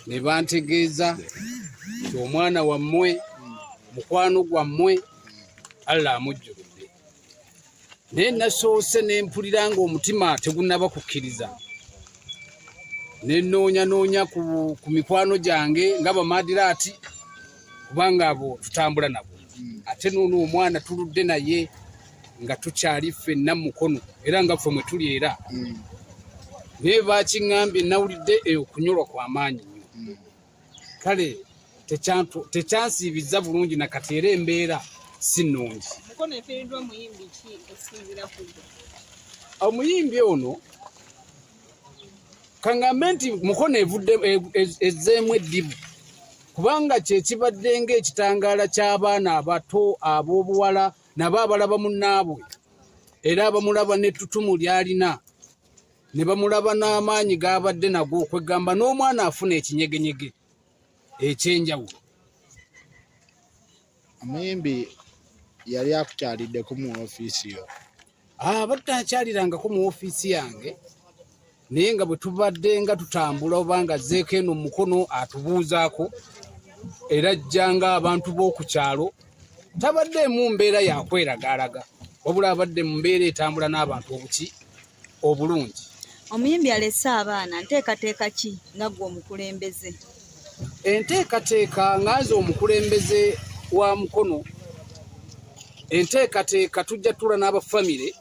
Ne bantegeeza nti omwana wammwe, mukwano gwammwe, Allah amujjuludde. Naye nasoose ne mpulira ng'omutima tegunnaba kukkiriza, ne nnoonya ku mikwano gyange nga bamaadiraati, kubanga abo tutambula nabo. Ate noono omwana tuludde naye nga tukyali ffenna mukono, era nga ffe mwe tuli era. Naye bakiŋŋambye, nawulidde okunyolwa kw'amaanyi nnyo. Kale tekyansiibizza bulungi na kati, era embeera si nnungi. Omuyimbi ono kaŋŋambe nti Mukono evudde ezzeemu eddibu, kubanga kyekibadde ng'ekitangaala ky'abaana abato ab'obuwala nabo abalaba munnaabwe, era abamulaba n'ettutumu ly'alina, ne bamulaba n'amaanyi g'abadde nago, okwegamba n'omwana afuna ekinyegenyege ekyenjawulo. Omuyimbi yali akukyaliddeko mu ofiisi yo? Abadde akyalirangako mu ofiisi yange, naye nga bwe tubadde nga tutambula oba nga azzeeko eno mu Mukono atubuuzaako, era ajja ng'abantu b'oku kyalo. Tabadde mu mbeera yakweragaalaga, wabula abadde mu mbeera etambula n'abantu obuki obulungi. Omuyimbi alese abaana, nteekateeka ki nga ggwe omukulembeze? Enteekateeka nga nze omukulembeze wa Mukono, enteekateeka tujja tuula n'abafamire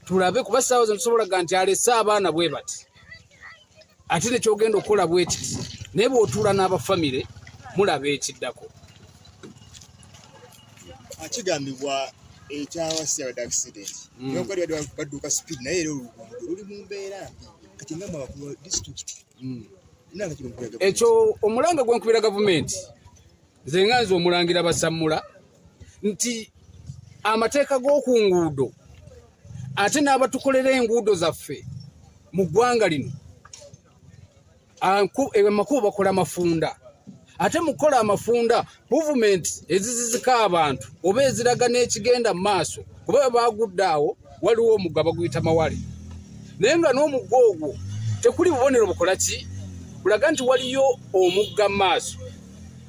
tulabe, kuba ssaawa zino tusobolaga nti alese abaana bwe bati, ate nekyogenda okukola bwe kiti, naye bw'otuula n'abafamire mulaba ekiddako. Kigambibwa ekyawasi abadde accident, newankubadde badduka speed, naye era oluguudo luli mu mbeera mbi. Kati nga mwe abakulu ba disitulikiti, ekyo omulanga gwenkubira gavumenti, nze nga nze omulangira Basammula, nti amateeka g'oku nguudo ate n'abatukolera enguudo zaffe mu ggwanga lino, amakubo bakola mafunda, ate mu kukola amafunda muvumenti ezizizika abantu oba eziraga n'ekigenda mu maaso, kuba bagudde awo waliwo omugga baguyita Mawale, naye nga n'omugga ogwo tekuli bubonero bukola ki bulaga nti waliyo omugga mu maaso.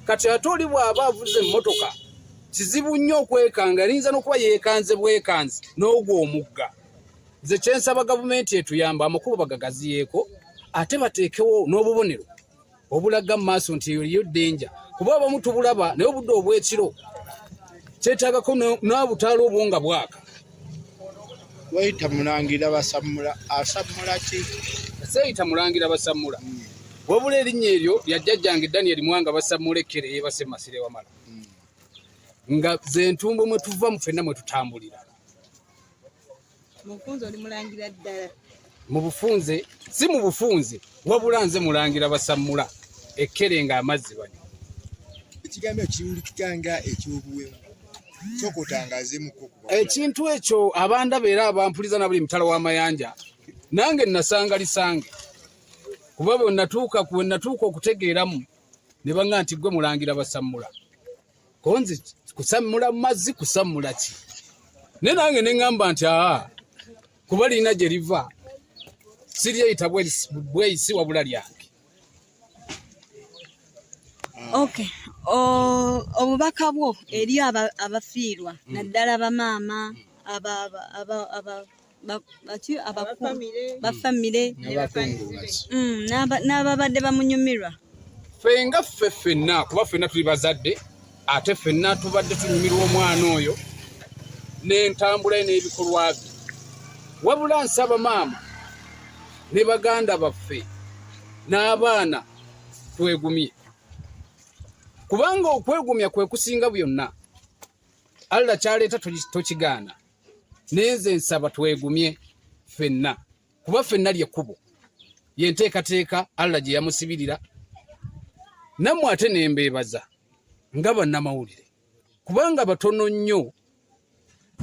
Kati ate oli bw'aba avuze emmotoka, kizibu nnyo okwekanga, ayinza n'okuba yeekanze bwekanzi n'ogwo omugga. Nze kyensaba gavumenti etuyamba, amakubo bagagaziyeeko, ate bateekewo n'obubonero obulaga mu maaso nti eyo liyo ddenja, kuba abamu tubulaba, naye obudde obw'ekiro kyetaagako n'abutaala obwo nga bwaka. Weyita Mulangira Basammula, asammula ki? Seeyita Mulangira Basammula, wabula erinnya eryo lya jjajjange Daniel Mwanga Basammula Ekkere, yeebase Masire Wamala, nga ze ntumbo mwe tuva mu ffenna mwe tutambulira. Mu bufunze oli mulangira ddala? Mu bufunze si mu bufunze, wabula nze Mulangira Basammula Ekkere nga amazzi banywa. Ekigambo kiwulikika nga ekyobuwemu, sooka otangazeemuko. Ekintu ekyo abandaba era abampuliza na buli mutala w'amayanja, nange nasanga lisange, kuba bwe natuuka okutegeeramu ne baŋŋa nti gwe Mulangira Basammula, konzi kusammula mazzi kusammula ki? Naye nange ne ŋŋamba nti aa, kuba lirina gye liva, siryeyita bweyisi, wabula lyange. Okay, obubaka bwo eri abafiirwa, naddala bamaama, bafamire n'ababadde bamunyumirwa? Ffe nga ffe ffenna, kuba ffenna tuli bazadde, ate ffenna tubadde tunyumirwa omwana oyo n'entambula ye n'ebikolwa bye. Wabula nsaba maama ne baganda baffe n'abaana twegumye, kubanga okwegumya kwe kusinga byonna. Allah kyaleeta tokigaana, naye nze nsaba twegumye ffenna, kuba ffenna lyekkubo yenteekateeka Allah gye yamusibirira. Nammwe ate nembeebaza nga bannamawulire, kubanga batono nnyo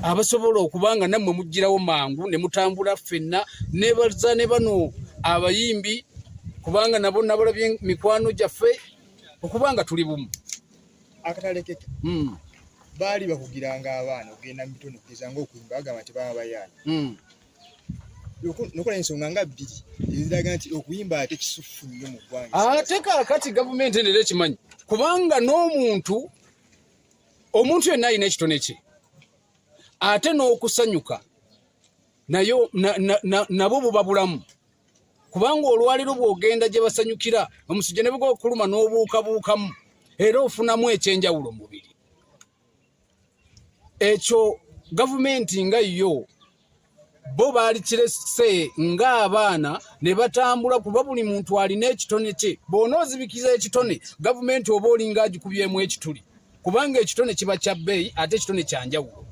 abasobola okuba nga nammwe mugirawo mangu ne mutambula ffenna. Nebaza ne bano abayimbi, kubanga nabo nabalabye mikwano gyaffe, okubanga tuli bumu. Akatalekeka, baali bakugiranga abaana okugenda mu bitundu okugeza ng'okuyimba, bagamba nti baba bayaaya. Nokola ensonga nga bbiri eziraga nti okuyimba ate kisuffu nnyo mu ggwanga. Ate kaakati gavumenti eno era ekimanyi, kubanga n'omuntu omuntu yenna alina ekitone kye, ate n'okusanyuka nayo nabo buba bulamu, kubanga olwaliro bw'ogenda gye basanyukira omusujja ne bugokuluma n'obuukabuukamu era ofunamu ekyenjawulo mubiri. Ekyo gavumenti nga yo bo baali kirese ng'abaana ne batambula, kuba buli muntu alina ekitone kye. Bw'onoozibikiza ekitone, gavumenti oba olinga agikubyemu ekituli, kubanga ekitone kiba kya bbeeyi ate ekitone kya njawulo.